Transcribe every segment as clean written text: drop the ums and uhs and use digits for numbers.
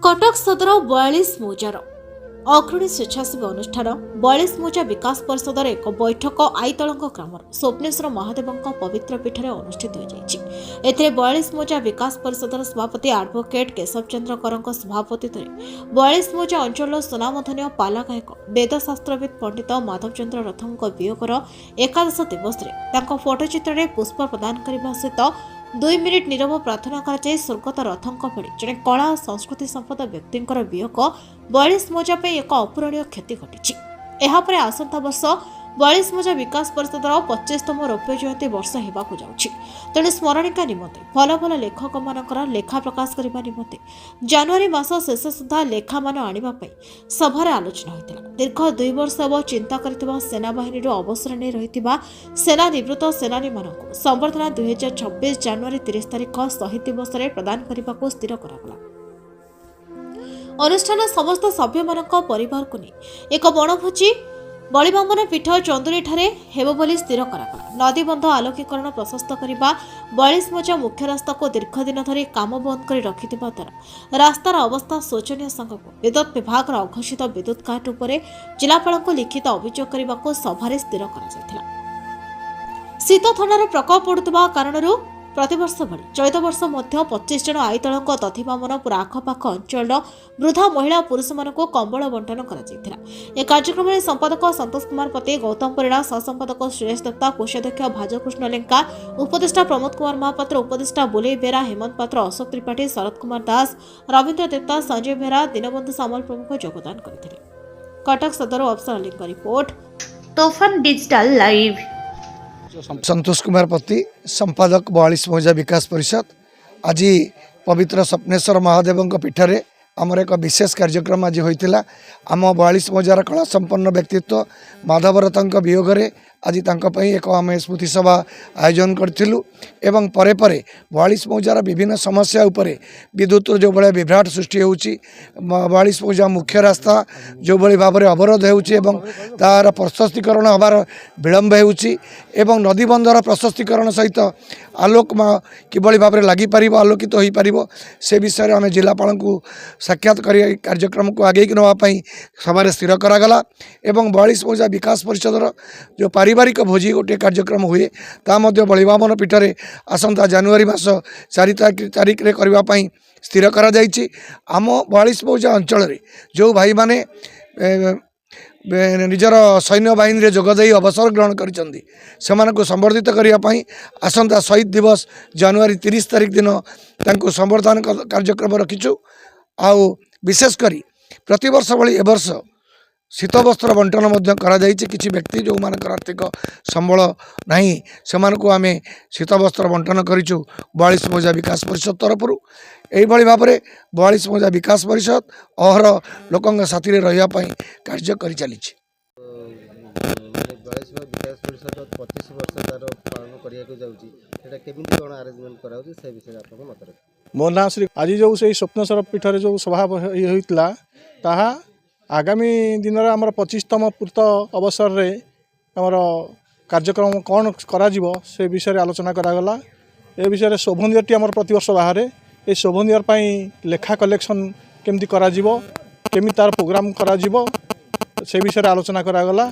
କଟକ ସଦର 42 ମୌଜାର ଅଗ୍ରଣୀ ସ୍ୱେଚ୍ଛାସେବୀ ଅନୁଷ୍ଠାନ 42 ମୌଜା ବିକାଶ ପରିଷଦର ଏକ ବୈଠକ ଆଇତଳଙ୍ଗ ଗ୍ରାମର ସ୍ୱପ୍ନେଶ୍ୱର ମହାଦେବଙ୍କ ପବିତ୍ର ପୀଠରେ ଅନୁଷ୍ଠିତ ହୋଇଯାଇଛି। ଏଥିରେ 42 ମୌଜା ବିକାଶ ପରିଷଦର ସଭାପତି ଆଡଭୋକେଟ୍ କେଶବ ଚନ୍ଦ୍ର କରଙ୍କ ସଭାପତିତ୍ୱରେ 42 ମୌଜା ଅଞ୍ଚଳର ସୁନାମଧନ୍ୟ ପାଲା ଗାୟକ, ବେଦଶାସ୍ତ୍ରବିତ୍ ପଣ୍ଡିତ ମାଧବଚନ୍ଦ୍ର ରଥଙ୍କ ବିୟୋଗର ଏକାଦଶ ଦିବସରେ ତାଙ୍କ ଫଟୋଚିତ୍ରରେ ପୁଷ୍ପ ପ୍ରଦାନ କରିବା ସହିତ 2 ମିନିଟ୍ ନୀରବ ପ୍ରାର୍ଥନା କରାଯାଇ ସ୍ୱର୍ଗତ ରଥଙ୍କ ଭଳି ଜଣେ କଳା ଓ ସଂସ୍କୃତି ସମ୍ପଦ ବ୍ୟକ୍ତିଙ୍କର ବିୟୋଗ 42 ମୌଜା ପାଇଁ ଏକ ଅପୂରଣୀୟ କ୍ଷତି ଘଟିଛି। ଏହାପରେ ଆସନ୍ତା ବର୍ଷ 42 ମୌଜା ବିକାଶ ପରିଷଦର 25ତମ ରୌପ୍ୟ ଜୟନ୍ତୀ ବର୍ଷ ହେବାକୁ ଯାଉଛି। ତେଣୁ ସ୍ମରଣିକା ନିମନ୍ତେ ଭଲ ଭଲ ଲେଖକମାନଙ୍କର ଲେଖା ପ୍ରକାଶ କରିବା ନିମନ୍ତେ ଜାନୁଆରୀ ମାସ ଶେଷ ସୁଦ୍ଧା ଲେଖାମାନ ଆଣିବା ପାଇଁ ସଭାରେ ଆଲୋଚନା ହୋଇଥିଲା। ଦୀର୍ଘ 2 ବର୍ଷ ହେବ ଚିନ୍ତା କରିଥିବା ସେନାବାହିନୀରୁ ଅବସର ନେଇ ରହିଥିବା ସେନା ନିବୃତ୍ତ ସେନାନୀମାନଙ୍କୁ ସମ୍ବର୍ଦ୍ଧନା 2026 ଜାନୁଆରୀ 30 ତାରିଖ ଶହୀଦ ଦିବସରେ ପ୍ରଦାନ କରିବାକୁ ସ୍ଥିର କରାଗଲା। ଅନୁଷ୍ଠାନ ସମସ୍ତ ସଭ୍ୟମାନଙ୍କ ପରିବାରକୁ ନେଇ ଏକ ବଣଭୋଜି ବଳିବାମନ ପୀଠ ଚନ୍ଦୁରୀଠାରେ ହେବ ବୋଲି ସ୍ଥିର କରାଗଲା। ନଦୀବନ୍ଧ ଆଲୋକୀକରଣ ପ୍ରଶସ୍ତ କରିବା, 42 ମୌଜା ମୁଖ୍ୟ ରାସ୍ତାକୁ ଦୀର୍ଘ ଦିନ ଧରି କାମ ବନ୍ଦ କରି ରଖିଥିବା ଦ୍ୱାରା ରାସ୍ତାର ଅବସ୍ଥା ଶୋଚନୀୟ ସାଙ୍ଗକୁ ବିଦ୍ୟୁତ୍ ବିଭାଗର ଅଘୋଷିତ ବିଦ୍ୟୁତ୍ କାଟ ଉପରେ ଜିଲ୍ଲାପାଳଙ୍କୁ ଲିଖିତ ଅଭିଯୋଗ କରିବାକୁ ସଭାରେ ସ୍ଥିର କରାଯାଇଥିଲା। ଶୀତ ଥଣ୍ଡାର ପ୍ରକୋପ ପଡୁଥିବା କାରଣରୁ ପ୍ରତିବର୍ଷ ଭଳି ଚଳିତ ବର୍ଷ ମଧ୍ୟ 25 ଜଣ ଆଇତଳଙ୍କ ଦଧିବାମନ ପୁରା ଆଖପାଖ ଅଞ୍ଚଳର ବୃଦ୍ଧା, ମହିଳା ଓ ପୁରୁଷମାନଙ୍କୁ କମ୍ବଳ ବଣ୍ଟନ କରାଯାଇଥିଲା। ଏ କାର୍ଯ୍ୟକ୍ରମରେ ସମ୍ପାଦକ ସନ୍ତୋଷ କୁମାର ପତି, ଗୌତମ ପରିଡ଼ା, ସହସମ୍ପାଦକ ସୁରେଶ ଦତ୍ତା, କୋଷାଧ୍ୟକ୍ଷ ଭାଜକୃଷ୍ଣ ଲେଙ୍କା, ଉପଦେଷ୍ଟା ପ୍ରମୋଦ କୁମାର ମହାପାତ୍ର, ଉପଦେଷ୍ଟା ବୁଲେଇ ବେହେରା, ହେମନ୍ତ ପାତ୍ର, ଅଶୋକ ତ୍ରିପାଠୀ, ଶରତ କୁମାର ଦାସ, ରବୀନ୍ଦ୍ର ଦେବତା, ସଞ୍ଜୟ ବେହେରା, ଦୀନବନ୍ଧୁ ସାମଲ ପ୍ରମୁଖ ଯୋଗଦାନ କରିଥିଲେ। କଟକ ସଦର ଅଫସର ଅଲିଙ୍କ ରିପୋର୍ଟ, ତୋଫାନ ଡିଜିଟାଲ ଲାଇଭ୍। ସନ୍ତୋଷ କୁମାର ପତି, ସମ୍ପାଦକ, 42 ମୌଜା ବିକାଶ ପରିଷଦ। ଆଜି ପବିତ୍ର ସ୍ୱପ୍ନେଶ୍ୱର ମହାଦେବଙ୍କ ପୀଠରେ ଆମର ଏକ ବିଶେଷ କାର୍ଯ୍ୟକ୍ରମ ଆଜି ହୋଇଥିଲା। ଆମ 42 ମୌଜାର କଳା ସମ୍ପନ୍ନ ବ୍ୟକ୍ତିତ୍ୱ ମାଧବ ରଥଙ୍କ ବିୟୋଗରେ ଆଜି ତାଙ୍କ ପାଇଁ ଏକ ଆମେ ସ୍ମୃତି ସଭା ଆୟୋଜନ କରିଥିଲୁ ଏବଂ ପରେ ପରେ 42 ମୌଜାର ବିଭିନ୍ନ ସମସ୍ୟା ଉପରେ, ବିଦ୍ୟୁତର ଯେଉଁଭଳିଆ ବିଭ୍ରାଟ ସୃଷ୍ଟି ହେଉଛି, 42 ମୌଜା ମୁଖ୍ୟ ରାସ୍ତା ଯେଉଁଭଳି ଭାବରେ ଅବରୋଧ ହେଉଛି ଏବଂ ତା'ର ପ୍ରଶସ୍ତିକରଣ ହେବାର ବିଳମ୍ବ ହେଉଛି ଏବଂ ନଦୀବନ୍ଧର ପ୍ରଶସ୍ତିକରଣ ସହିତ ଆଲୋକ କିଭଳି ଭାବରେ ଲାଗିପାରିବ, ଆଲୋକିତ ହୋଇପାରିବ, ସେ ବିଷୟରେ ଆମେ ଜିଲ୍ଲାପାଳଙ୍କୁ ସାକ୍ଷାତ କରି କାର୍ଯ୍ୟକ୍ରମକୁ ଆଗେଇକି ନେବା ପାଇଁ ସଭାରେ ସ୍ଥିର କରାଗଲା। ଏବଂ 42 ମୌଜା ବିକାଶ ପରିଷଦର ଯେଉଁ ପାରିବାରିକ ଭୋଜି ଗୋଟିଏ କାର୍ଯ୍ୟକ୍ରମ ହୁଏ, ତାହା ମଧ୍ୟ ବଳିବାମନ ପୀଠରେ ଆସନ୍ତା ଜାନୁଆରୀ ମାସ 4 ତାରିଖରେ କରିବା ପାଇଁ ସ୍ଥିର କରାଯାଇଛି। ଆମ 42 ମୌଜା ଅଞ୍ଚଳରେ ଯେଉଁ ଭାଇମାନେ ନିଜର ସୈନ୍ୟବାହିନୀରେ ଯୋଗ ଦେଇ ଅବସର ଗ୍ରହଣ କରିଛନ୍ତି, ସେମାନଙ୍କୁ ସମ୍ବର୍ଦ୍ଧିତ କରିବା ପାଇଁ ଆସନ୍ତା ଶହୀଦ ଦିବସ ଜାନୁଆରୀ 30 ତାରିଖ ଦିନ ତାଙ୍କୁ ସମ୍ବର୍ଦ୍ଧନା କାର୍ଯ୍ୟକ୍ରମ ରଖିଛୁ। ଆଉ ବିଶେଷ କରି ପ୍ରତିବର୍ଷ ଭଳି ଏବର୍ଷ ଶୀତବସ୍ତ୍ର ବଣ୍ଟନ ମଧ୍ୟ କରାଯାଇଛି। କିଛି ବ୍ୟକ୍ତି ଯେଉଁମାନଙ୍କର ଆର୍ଥିକ ସମ୍ବଳ ନାହିଁ, ସେମାନଙ୍କୁ ଆମେ ଶୀତବସ୍ତ୍ର ବଣ୍ଟନ କରିଛୁ 42 ମୌଜା ବିକାଶ ପରିଷଦ ତରଫରୁ। ଏଇଭଳି ଭାବରେ 42 ମୌଜା ବିକାଶ ପରିଷଦ ଅହରହ ଲୋକଙ୍କ ସାଥିରେ ରହିବା ପାଇଁ କାର୍ଯ୍ୟ କରିଚାଲିଛି। ମାନେ 42 ବିକାଶ ପରିଷଦ 25 ବର୍ଷ ତାର ପାଳନ କରିବାକୁ ଯାଉଛି, ସେଇଟା କେମିତି କ'ଣ ଆରେଞ୍ଜମେଣ୍ଟ କରାଯାଉଛି, ସେ ବିଷୟରେ ଆପଣଙ୍କ ମତ ରଖିବେ। ମୋ ନାଁ ଶ୍ରୀ। ଆଜି ଯେଉଁ ସେଇ ସ୍ୱପ୍ନେଶ୍ୱର ପୀଠରେ ଯେଉଁ ସଭା ହୋଇଥିଲା, ତାହା ଆଗାମୀ ଦିନରେ ଆମର 25ତମ ପୂର୍ତ୍ତ ଅବସରରେ ଆମର କାର୍ଯ୍ୟକ୍ରମ କ'ଣ କରାଯିବ, ସେ ବିଷୟରେ ଆଲୋଚନା କରାଗଲା। ଏ ବିଷୟରେ ସୋଭନିୟରଟି ଆମର ପ୍ରତିବର୍ଷ ବାହାରେ। ଏ ସୋଭନିୟର ପାଇଁ ଲେଖା କଲେକ୍ସନ୍ କେମିତି କରାଯିବ, କେମିତି ତା'ର ପ୍ରୋଗ୍ରାମ୍ କରାଯିବ, ସେ ବିଷୟରେ ଆଲୋଚନା କରାଗଲା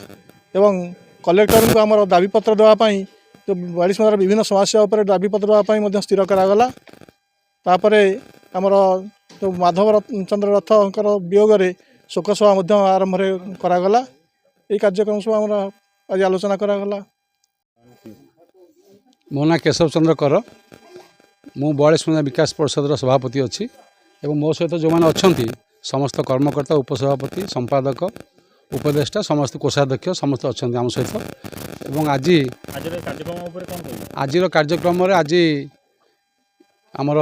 ଏବଂ କଲେକ୍ଟରଙ୍କୁ ଆମର ଦାବିପତ୍ର ଦେବା ପାଇଁ, ଯେଉଁ 42 ମୌଜାର ବିଭିନ୍ନ ସମସ୍ୟା ଉପରେ ଦାବିପତ୍ର ଦେବା ପାଇଁ ମଧ୍ୟ ସ୍ଥିର କରାଗଲା। ତାପରେ ଆମର ଯେଉଁ ମାଧବ ଚନ୍ଦ୍ର ରଥଙ୍କର ବିୟୋଗରେ ଶୋକସଭା ମଧ୍ୟ ଆରମ୍ଭରେ କରାଗଲା। ଏଇ କାର୍ଯ୍ୟକ୍ରମ ସବୁ ଆମର ଆଜି ଆଲୋଚନା କରାଗଲା। ମୋ ନାଁ କେଶବ ଚନ୍ଦ୍ର କର। ମୁଁ 42 ମୌଜା ବିକାଶ ପରିଷଦର ସଭାପତି ଅଛି ଏବଂ ମୋ ସହିତ ଯେଉଁମାନେ ଅଛନ୍ତି, ସମସ୍ତ କର୍ମକର୍ତ୍ତା, ଉପସଭାପତି, ସମ୍ପାଦକ, ଉପଦେଷ୍ଟା, ସମସ୍ତ କୋଷାଧ୍ୟକ୍ଷ ସମସ୍ତେ ଅଛନ୍ତି ଆମ ସହିତ। ଏବଂ ଆଜି ଆଜିର କାର୍ଯ୍ୟକ୍ରମ ଉପରେ କ'ଣ କହିବେ? ଆଜିର କାର୍ଯ୍ୟକ୍ରମରେ ଆଜି ଆମର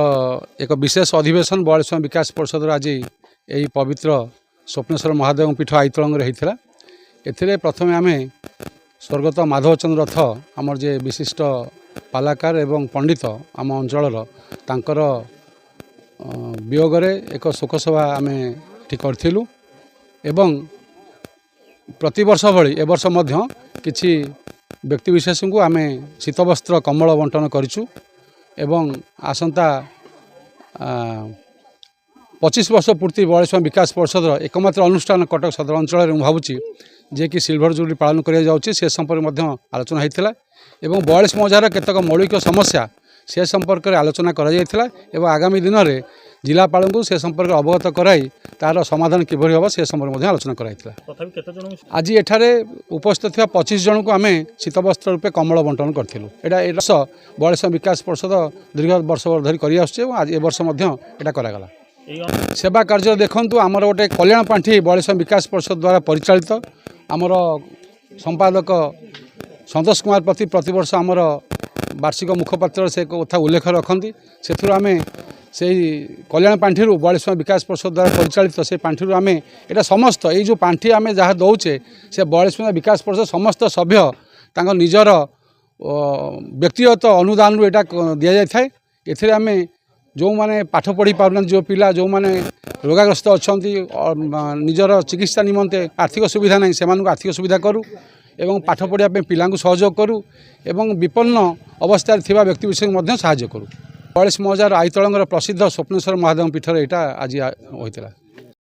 ଏକ ବିଶେଷ ଅଧିବେଶନ 42 ମୌଜା ବିକାଶ ପରିଷଦର ଆଜି ଏହି ପବିତ୍ର ସ୍ୱପ୍ନେଶ୍ୱର ମହାଦେବଙ୍କ ପୀଠ ଆଇତଳଙ୍ଗରେ ହେଇଥିଲା। ଏଥିରେ ପ୍ରଥମେ ଆମେ ସ୍ୱର୍ଗତ ମାଧବଚନ୍ଦ୍ର ରଥ, ଆମର ଯେ ବିଶିଷ୍ଟ ପାଲାକାର ଏବଂ ପଣ୍ଡିତ ଆମ ଅଞ୍ଚଳର, ତାଙ୍କର ବିୟୋଗରେ ଏକ ଶୋକସଭା ଆମେ ଏଠି କରିଥିଲୁ। ଏବଂ ପ୍ରତିବର୍ଷ ଭଳି ଏବର୍ଷ ମଧ୍ୟ କିଛି ବ୍ୟକ୍ତିବିଶେଷଙ୍କୁ ଆମେ ଶୀତବସ୍ତ୍ର, କମ୍ବଳ ବଣ୍ଟନ କରିଛୁ ଏବଂ ଆସନ୍ତା 25 ବର୍ଷ ପୂର୍ତ୍ତି ବୟାଳିଶ ବିକାଶ ପରିଷଦର ଏକମାତ୍ର ଅନୁଷ୍ଠାନ କଟକ ସଦର ଅଞ୍ଚଳରେ ମୁଁ ଭାବୁଛି, ଯିଏକି ସିଲଭର ଜୁବଲି ପାଳନ କରାଯାଉଛି, ସେ ସମ୍ପର୍କରେ ମଧ୍ୟ ଆଲୋଚନା ହୋଇଥିଲା ଏବଂ 42 ମୌଜାର କେତେକ ମୌଳିକ ସମସ୍ୟା ସେ ସମ୍ପର୍କରେ ଆଲୋଚନା କରାଯାଇଥିଲା ଏବଂ ଆଗାମୀ ଦିନରେ ଜିଲ୍ଲାପାଳଙ୍କୁ ସେ ସମ୍ପର୍କରେ ଅବଗତ କରାଇ ତା'ର ସମାଧାନ କିଭଳି ହେବ, ସେ ସମ୍ପର୍କରେ ମଧ୍ୟ ଆଲୋଚନା କରାଯାଇଥିଲା। ତଥାପି କେତେ ଜଣଙ୍କୁ? ଆଜି ଏଠାରେ ଉପସ୍ଥିତ ଥିବା 25 ଜଣଙ୍କୁ ଆମେ ଶୀତବସ୍ତ୍ର ରୂପେ କମ୍ବଳ ବଣ୍ଟନ କରିଥିଲୁ। ଏଇଟା ଏ ବର୍ଷ ବୟାଳିଶ ବିକାଶ ପରିଷଦ ଦୀର୍ଘ ବର୍ଷ ଧରି କରିଆସୁଛି ଏବଂ ଆଜି ଏ ବର୍ଷ ମଧ୍ୟ ଏଇଟା କରାଗଲା। ଏଇ ସେବା କାର୍ଯ୍ୟ ଦେଖନ୍ତୁ, ଆମର ଗୋଟେ କଲ୍ୟାଣ ପାଣ୍ଠି ବୟାଳିଶ ବିକାଶ ପରିଷଦ ଦ୍ୱାରା ପରିଚାଳିତ। ଆମର ସମ୍ପାଦକ ସନ୍ତୋଷ କୁମାର ପତି ପ୍ରତିବର୍ଷ ଆମର ବାର୍ଷିକ ମୁଖପାତ୍ରରେ ସେ କଥା ଉଲ୍ଲେଖ ରଖନ୍ତି। ସେଥିରୁ ଆମେ ସେଇ କଲ୍ୟାଣ ପାଣ୍ଠିରୁ, ବୟାଳିଶ ବିକାଶ ପରିଷଦ ଦ୍ୱାରା ପରିଚାଳିତ ସେ ପାଣ୍ଠିରୁ ଆମେ ଏଇଟା ସମସ୍ତ ଏଇ ଯେଉଁ ପାଣ୍ଠି ଆମେ ଯାହା ଦେଉଛେ, ସେ ବୟାଳିଶ ବିକାଶ ପରିଷଦ ସମସ୍ତ ସଭ୍ୟ ତାଙ୍କ ନିଜର ବ୍ୟକ୍ତିଗତ ଅନୁଦାନରୁ ଏଇଟା ଦିଆଯାଇଥାଏ। ଏଥିରେ ଆମେ ଯେଉଁମାନେ ପାଠ ପଢ଼ି ପାରୁନାହାନ୍ତି, ଯେଉଁ ପିଲା ଯେଉଁମାନେ ରୋଗାଗ୍ରସ୍ତ ଅଛନ୍ତି, ନିଜର ଚିକିତ୍ସା ନିମନ୍ତେ ଆର୍ଥିକ ସୁବିଧା ନାହିଁ, ସେମାନଙ୍କୁ ଆର୍ଥିକ ସୁବିଧା କରୁ ଏବଂ ପାଠ ପଢ଼ିବା ପାଇଁ ପିଲାଙ୍କୁ ସହଯୋଗ କରୁ ଏବଂ ବିପନ୍ନ ଅବସ୍ଥାରେ ଥିବା ବ୍ୟକ୍ତିବିଶେଷଙ୍କୁ ମଧ୍ୟ ସାହାଯ୍ୟ କରୁ। 42 ମୌଜାର ଆଇତଳଙ୍ଗର ପ୍ରସିଦ୍ଧ ସ୍ୱପ୍ନେଶ୍ୱର ମହାଦେବ ପୀଠରେ ଏଇଟା ଆଜି ହୋଇଥିଲା।